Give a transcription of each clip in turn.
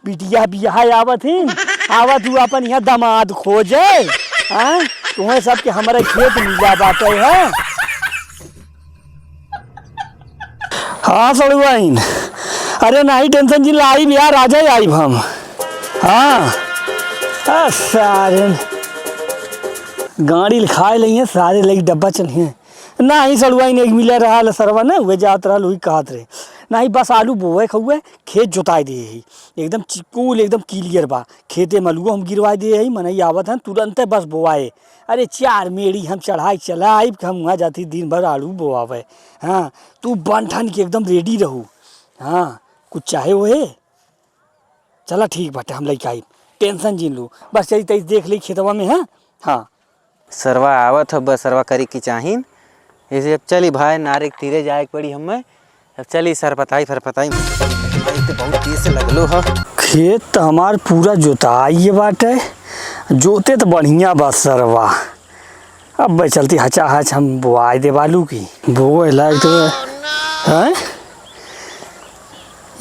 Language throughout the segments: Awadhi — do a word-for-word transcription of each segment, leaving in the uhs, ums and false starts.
बिटिया बियाह आवत ही, आवत हू अपन यहाँ दामाद खोजे। हाँ, तुम्हें सबके हमरे खेत मिला बाटे है। हाँ सड़ुआइन, अरे नाही tension जिन ला, आइब यार, आजै आइब हम। हाँ, आ सारे गाड़ी लिखाए लइहें, सारे लइके डब्बा चलिहें। नाही सड़ुआइन, एक मिला रहल सरवा न, उहे जात रहल, उही कहत रहे। नाही बस आलू बोए खउए, खेत जोताए दिहे ही, एकदम चिकुल, एकदम clear बा। खेते में अलुओ हम गिरवाए दिहे ही, मनई आवत हैं तुरंते बस बोआए। अरे चार मेड़ी हम चढ़ाई चला आइब कि हम वहाँ जाती दिन भर आलू बोआवे। हाँ, तू बन ठन के एकदम ready रहू। हाँ, कुछ चाहे होए, चला ठीक बाटे, हम लइके आइब, tension जिन लू, बस चली तई देख लई खेतवा में। हाँ, हाँ। सरवा आवत ह, बस सरवा करे के चाहिन। ऐसे अब चली भाई, नारे के तीरे जाए के पड़ी हमें। अब चली सरपताई फरपताई, भाई तो बहुत तेज से लगलो ह। खेत त हमार पूरा जोताइए बाटे, जोते त बढ़िया बा सरवा। अब भाई चलती हचाहच हम बोआए देब आलू की। बोए लायक तो है।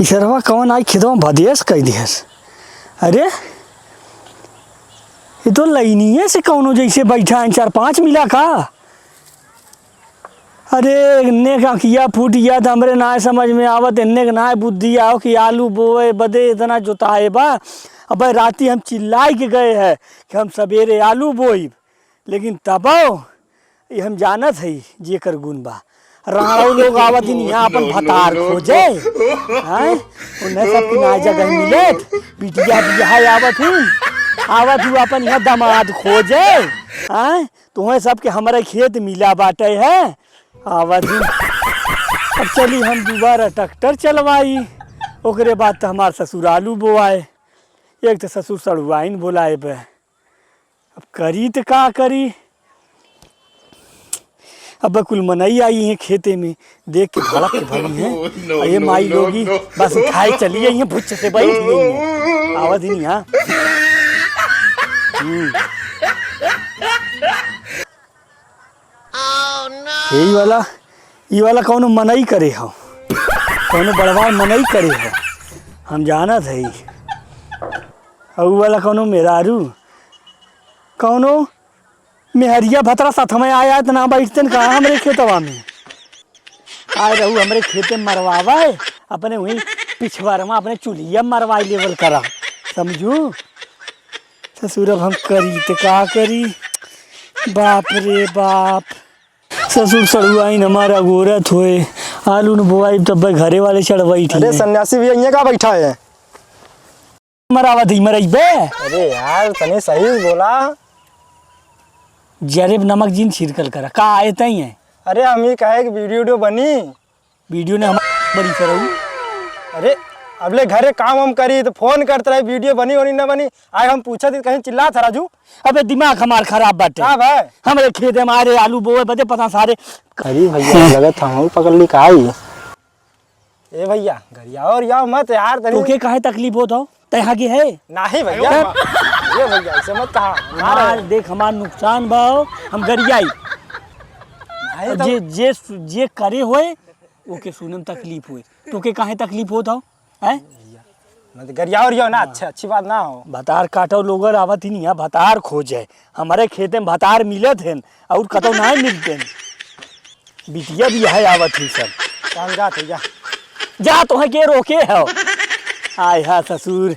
ई सरवा कौन आई खेतवा में भदेस कई दिहस? अरे, ये तो लाइनिये से कौनो जैसे बैठा है, चार पाँच मिला का? अरे, एन्ने का अँखिया फूट गया त हमरे नाय समझ में आवत, एन्ने के नाय बुद्धि आओ कि आलू बोए बदे इतना जोताए बा। अबे राती हम चिल्लाई के गए हैं कि हम सबेरे आलू बोइब, लेकिन तबो ई हम जानत हई जेकर गुण बा। राणो लोग आवत ही यहाँ अपन भतार खोजे, हैं? उन्हें सबकी ना जगह मिलत, बिटिया बियाह आवत ही, आवत ही अपन यहाँ दामाद खोजे, हैं? तुम्हें सबके हमरे खेत मिला बाटे है, आवत ही। अब चली हम दोबारा ट्रैक्टर चलवाई, ओकरे बाद त हमार ससुर आलू बोआए। एक त ससुर सड़ुआइन बोलाए बे, अब करी त का करी? अब कुल मनई आई हैं खेते में, देख के भड़क के भगी हैं। अरे माई लोगी, बस उठाए चली आई हैं, भुच्च से बैठ गई हैं। आवत ही नहीं, हाँ। हम्म। यही वाला, ई वाला कौनो मनई करे हो, कौनो बड़वा मनई करे हो, हम जानत हई। अउ वाला कौनो मेहरारू, कौनो मेहरिया भतरा साथ में आया त ना बैठतेन कहाँ हमरे खेतवा में। आए रहू हमरे खेते में मरवावा है, अपने वहीं पिछवार में अपने चूल्हिया मरवाई लेवल करा, समझू? ससुर अब हम करी त का करी, बाप रे बाप। ससुर सड़ुआइन हमार अगोरत होए, आलू न बोआई तब घरे वाले चढ़वाई थी। अरे सन्यासी भैया, यहाँ का बैठा है? मरावा दी मरई बे। अरे यार, तनी सही से बोला। जरे नमक जिन छिड़कल करा, का आए तई है? अरे हम ही कहे कि video, video बनी। Video ने हम बड़ी सरऊ। अरे, अबले घरे काम हम करी त फोन करत रहे, video बनी होनी ना बनी। आए हम पूछत ही कहीं चिल्लात ह राजू। अबे दिमाग हमार खराब बाटे। का भाई? हमरे खेते में आरे आलू बोए बदे पता सारे। अरे भैया, लगत हम पकड़ ली का आई? ए भैया, गरियाओ, गरियाओ मत यार, तनी। तोके काहे तकलीफ होत हो? तै हागे है? नाही भैया। ए भैया, ऐसे मत कहा। हमार, देख, हमार नुकसान भा हो, हम गरियाई। नाही तो जे, जे, जे करे होए, ओके सुने में तकलीफ होए। तोके काहे तकलीफ होत हो? हैं? भैया, मत गरियाओ, गरियाओ ना, हाँ। अच्छा, अच्छी बात ना हो। भतार काटो लोग आवत ही नहीं है, भतार खोजे। हमरे खेते में भतार मिलत हैं, और कतौ नाहीं मिलते हैं। बिटिया भी है आवत ही सब। हम जात है, जा। जा, तोहे के रोके हो? आय हा ससुर,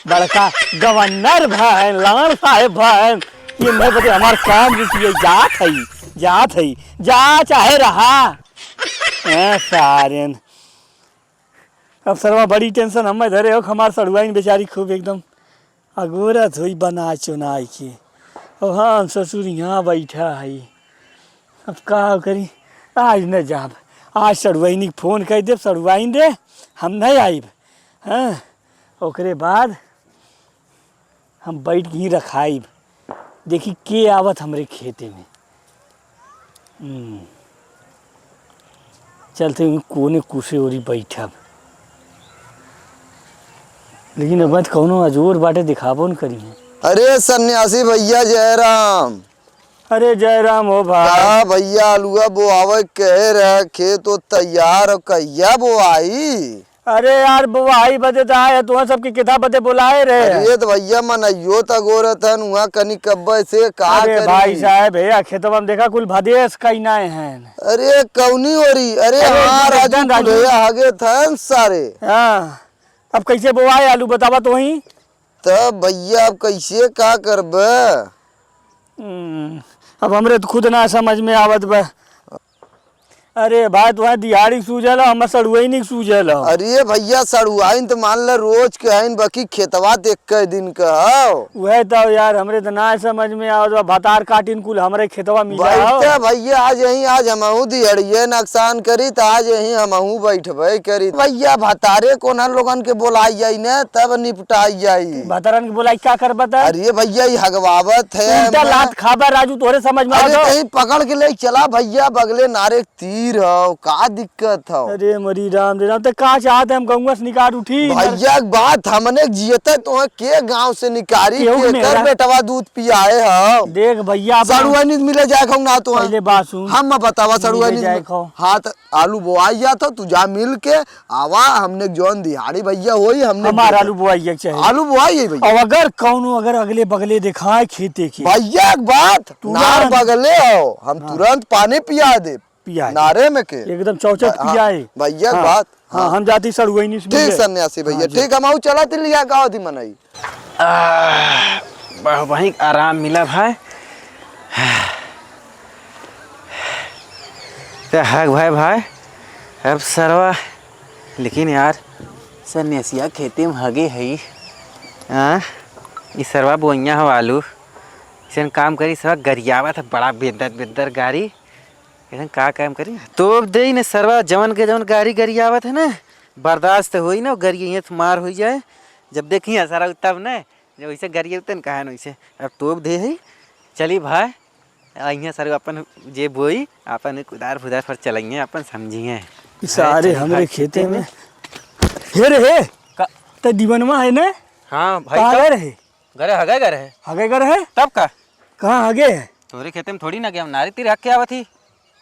बड़का गवर्नर भा है, लाड़ साहेब भा है, ये मैं बदे हमार काम रुकिए, जात है, जात है, जा चाहे रहा। ए, सारेन। अब सरवा बड़ी tension हमें धरे हो, हमार सड़ुआइन बेचारी खूब एकदम अगोरत होई बनाए चुनाए के। अब हम ससुर यहाँ बैठा हई, अब का करी, आज न जाब, आज सड़ुआइन के फोन कर देब, सड़ुआइन रे, हम नहीं आइब। हाँ, ओकरे बाद हम बैठ के ही रखाइब, देखी के आवत हमरे खेते में। हम्म। चलते हुए कोने कुसे ओरी बैठब, लेकिन अब तो कौनो अजोर बाटे दिखाबो न करी है। अरे सन्यासी भैया जयराम। अरे जयराम हो भाई। का भैया, अलुआ बोआवे कहे रहे, खेत तो तैयार हो, कहिया बोआई? अरे यार, बोआई बदे त आए, तुहैं सबकी किताब बदे बोलाए रहे। अरे त भइया, मनइयो त गोरत हन, उहाँ कनी कब्बे से का अरे करी? भाई साहब, भइया, खेतवा में देखा, कुल भदेस कइनाए हैं। अरे कौनी ओरी? अरे अरे हाँ, राजू, राजू। कुल भइया हगे थन सारे। हाँ, अब कैसे बोआए आलू, बतावा तो ही। तब भइया, अब कैसे का करबे? हम्म, अब हमरे त खुद ना समझ में आवत बा। अरे भाई, तुहैं दिहाड़ी सूझल हो, हमें सड़ुआइनी सूझल हो। अरे भइया, सड़ुआइन त मान ल रोज के हइन, बाकी खेतवा त एक्के दिन क हौ। उहै त यार, हमरे त ना समझ में आवत बा, भतार काटिन कुल हमरे खेतवा मिला हो। बैठे भइया, आज यहीं, आज हमहू दिहड़िए नकसान करी, त आज यहीं हमहू बैठबे करी। भइया, भतारे कोन्हन लोगन के बोलाई जाई न, तब निपटाई जाई। भतारन के बोलाई का करबा त? अरे भइया, ई हगवावत है उल्टा मैं। लात खाबा राजू, तोहरे समझ में अरे आवत हो? कहीं पकड़ के ले चला भइया, बगले नारे तीर हौ, का दिक्कत हौ? अरे मरी राम रे राम, त का चाहत है हम गौवा से निकाल उठी? भइया, एक बात, हमने जियते तोहैं के गाँव से निकारी, केहू के के कर मेरा बेटवा दूध पियाए हौ? देख भइया, अब सड़ुआइनी मिले जाए कहूँ ना तोहैं। पहले बात सुन। हम बतावा, मिले सड़ुआइनी जाए मिले। खाओ। हाँ, त आलू बोआई जात हौ, तू जा मिल के आवा, हमने जौन दिहाड़ी भइया होई, हमने हमार दे दे। आलू बोआई के चाही। आलू बोआई है भइया। अब अगर कौनो, अगर अगले बगले देखाए खेते के। भइया, एक बात, तू नार जान। बगले हौ, हम हाँ। तुरंत पानी पिया दे। पियाई। नारे में के? एकदम चौचट हाँ, पियाई। भइया, हाँ, बात, हाँ, हाँ। हम जाती सड़ुआइनी से ठीक मिले। सन्यासी भइया, हाँ जी। ठीक, हम आऊ चला ती लिया गाँव दी मनई। आह, बहु-, वहीं आराम मिला भाई। त हग भाई, भाई, अब सरवा, लेकिन यार, सन्यासिया खेते में हगे हई। हाँ, ई सरवा बोइया हो आलू, इसन काम करी, सरवा गरियावत है, बड़ा बेदर, बेदर गारी। इधर का काम करी? तोप देई न सरवा, जवन के जवन गारी गरियावत है ना, बर्दाश्त होई ना, गरिये हियाँ से मार होई जाए। जब देखी सरवा तब न, जब वैसे गरिये उतन कहा न वैसे। अब तोप दे है, चली भाई, आ हियाँ सरवा अपन जे बोई, अपन कुदार फुदार पर चलइहे, अपन समझिहे। ई सारे है, हमरे हर खेते खेते में। में। हे रे हे, का? त दीवनवा है ना? हाँ भाई, कहाँ का? गए रहे? घरे हगे, घरे है। हगे घरे है? तब का? कहाँ हगे है? तोरे खेते में थोड़ी ना गया, नारी तीर हग के आवत ही।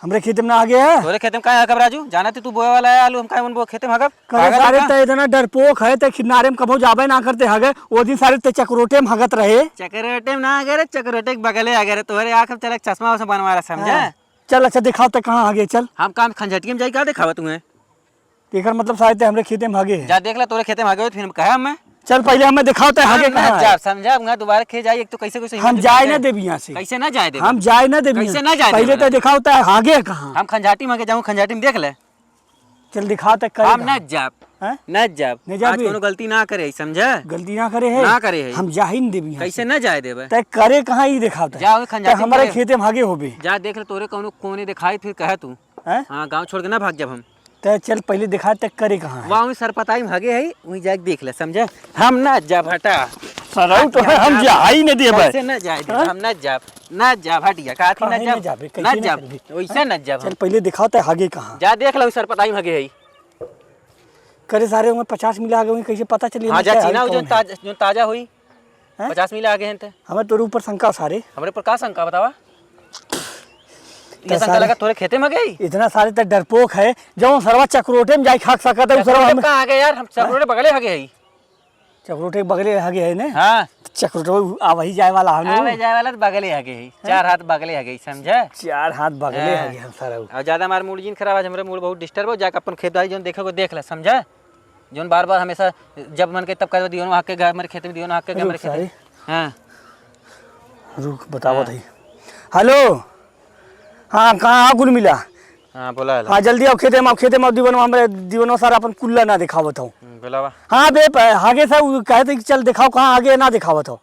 हमरे खेते में ना हगे है? तोरे खेते में काहे हगब राजू? जाना ती तू बोए वाला है आलू, हम काहे उन बो-, खेते में हगब? करे पागल सारे है का? ते इतना डरपोक है, ते खिन्नारे में कभो जाबे ना करते हगे। वो दिन सारे ते चकरोटे में हगत रहे। चकरोटे में ना हगे रे, चकरोटे के बगले हगे रे। तोहरे आँख में चलक चश्मा उसे बनवा रहा, समझे? हाँ। चल अच्छा दिखाओ ते कहाँ हगे, चल। हम काम खंझटिया में जाई का दिखावा तुम्हें? एकर मतलब शायद ते हमरे खेते में हगे है। जा देख ले, तोरे खेते में हगे हो, तो फिर हम कहे हमें? चल, पहले हमें दिखाओ ते हगे हम ना कहाँ है? जाब, समझा? वहाँ दोबारा खे जाई, एक तो कैसे, कैसे हम हिम्मत जाए करते ना हैं? देब यहाँ से। कैसे ना जाए देब? हम जाए ना देब कैसे यहाँ से। ना जाए देब पहले ना? ते दिखाओ ते हगे कहाँ? हम खंझाटी में हगे जाऊँ, खंझाटी में देख ले। चल, दिखाओ ते करे हम कहाँ? ना जाब। हैं? ना जाब। नहीं जाबे? आज कोनो गलती ना करे, समझा? गलती ना करे है? ना करे है। हम जा ही नहीं देब यहाँ कैसे से। ना जाए देबे? ते करे कहाँ, ई दिखाओ ते। जा, वही खंझाटी ते में हमारे करे। खेते में हगे होबे। जा देख ले, तोरे कोनो कोने दिखाई, फिर कहे तू। हैं? हाँ, गाँव छोड़ के ना भाग जाब हम। ते चल पहले दिखा ते करे कहाँ है? वहाँ वही सरपताई में हगे है, वहीं जाके देख ले, समझे? हम ना जाब, हटा। सरऊ तो हट जा, हम ना जा ही नहीं देबे। कैसे ना जाए देबे? हाँ? हम ना जाब, ना जाब, हट जा, कहा थी ना काहे जाब, ना जाबे? कैसे ना ना जाब, करबे? वैसे हाँ? ना जाब चल हम। पहले दिखाओ ते हगे कहाँ? जा देख लो, सरपताई में हगे है। करे सारे, उनमें पचास मिला हगे, वहीं कैसे पता चली हाँ, हमें जा क्या है, चीना, कौन जो है? ताज-, जो ताजा हुई। हैं? पचास मिला हगे हैं ते। हमें तोरे ऊपर शंका सारे। हमरे ऊपर का शंका बतावा? ये तो शंका सारे लगा तोरे खेते में गई? इतना सारे ते डरपोक है, जो सरवा चकरोटे में जाई खाक सकत है, उ सरवा चकरोटे हम कहाँ हगे यार? हम हाँ? चकरोटे बगले हगे है। चकरोटे बगले हगे है ने? हाँ। चकरोटे आ वही जाए वाला हम लोग। आवे जाए वाला तो बगले हगे है। हैं? चार हाथ बगले हगे, समझे? चार हाथ बगले हाँ। हगे हम सारा। और ज्यादा हमार मूड जिन खराब, आज हमरे मूड बहुत डिस्टर्ब हो, जाके अपन खेत बाड़ी जोन देखे को देख ले, समझे? जोन बार बार हमेशा जब मन के तब कह दियो ना, हक के गए मेरे खेते में, दियो ना, हक के गए रुक मेरे खेते में। सारे। हाँ। रुक, बतावत हाँ। है। हेलो, हाँ, कहाँ, हाँ, कुल मिला? हाँ, बोला, हेलो। हाँ, जल्दी आओ खेते में, आओ खेते में, आओ दीवनवा, हमरे दीवनवा सारा अपन कुल्ला ना दिखावत हो। हम्म, बोलावा। हाँ बे, प-, आगे से उ कहते कि चल दिखाओ कहाँ आगे ना दिखावत हो।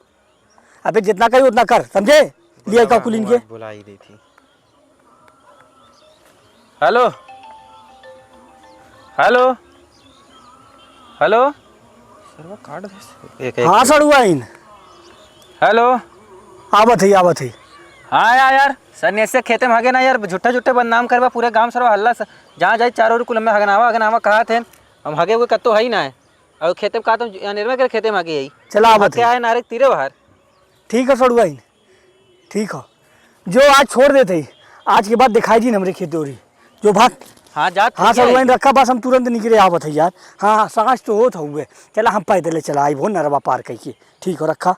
अबे जितना कही उतना कर, समझे? लिया बोलावा, का कुलीन के? बोला ही रही थी। हेलो, हेलो, हेलो। सरवा काट दे। एक, एक हाँ, सेकंड। सड़ुआइन। हेलो। आवत है, आवत है। हाँ यार, यार, सन्यासी खेते में हगे ना यार, झूठा झूठे बदनाम करबा पूरे गांव सरवा हल्ला से, जहाँ जाई चारों ओर कुल हमें हगनावा, हगनावा कहा थे, हम हगे हुए कत्तो है ही ना है। और खेते में कहा तुम अनेरवा के खेते में हगे है। चला आवत है। आए नारे तीरे बाहर। ठीक है सड़ुआइन। ठीक हो, जो आज छोड़ देते ही, आज के बाद दिखाई जी न हमरे खेत ओरी। जो भाग। हाँ, जा, हाँ, ठीक है। सरुआइन रखा, बस हम तुरंत निकरे आवत है यार। हाँ, हाँ, सांझ तो होत हउए। चला, हम पैदले चला आइब हो, नरवा पार कइके। ठीक हो, रखा।